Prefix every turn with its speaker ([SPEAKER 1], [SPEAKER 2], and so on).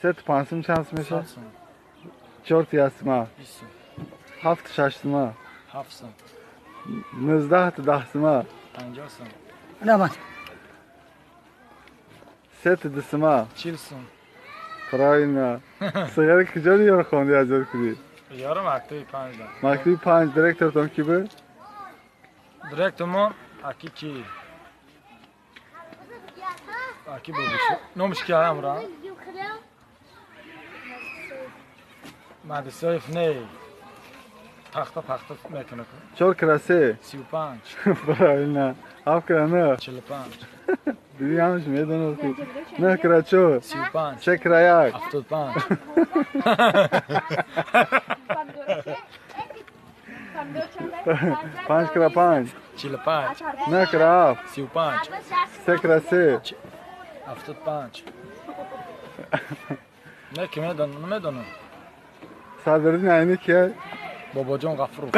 [SPEAKER 1] Се ту панҷ сум чанд сум мешавад?
[SPEAKER 2] 100 сум.
[SPEAKER 1] Чор ту як сума?
[SPEAKER 2] 20 сум.
[SPEAKER 1] Ҳафт ту шаш сума?
[SPEAKER 2] 7 сум.
[SPEAKER 1] 19 ту 10 сума?
[SPEAKER 2] 50 сум.
[SPEAKER 3] Намад.
[SPEAKER 1] Се ту ду сума?
[SPEAKER 2] 40 сум.
[SPEAKER 1] Правильно. Сигари куҷо ёр хонди, аз ёд кунӣ?
[SPEAKER 2] Ёро мактаби панҷ да.
[SPEAKER 1] Мактаби панҷ директортон ки буд?
[SPEAKER 2] Директормон аки ки? Аки бобиш. Номиш ки амра? Мадисоев не. Пахта пахта мекунад.
[SPEAKER 1] Чор кра се?
[SPEAKER 2] 35.
[SPEAKER 1] Правильно. Ҳафт кра нӯ?
[SPEAKER 2] 45.
[SPEAKER 1] Диди, ҳамаш медонад ки. Нӯҳ кра чор?
[SPEAKER 2] 35.
[SPEAKER 1] Се кра як?
[SPEAKER 2] 75.
[SPEAKER 1] Панҷ кра панҷ?
[SPEAKER 2] 45.
[SPEAKER 1] Нӯҳ кра ҳафт?
[SPEAKER 2] 35.
[SPEAKER 1] Се кра се?
[SPEAKER 2] 75. Не, ки медонам, намедонам.
[SPEAKER 1] Садриддин Айнӣ кия?
[SPEAKER 2] Бобоҷон Ғафуров.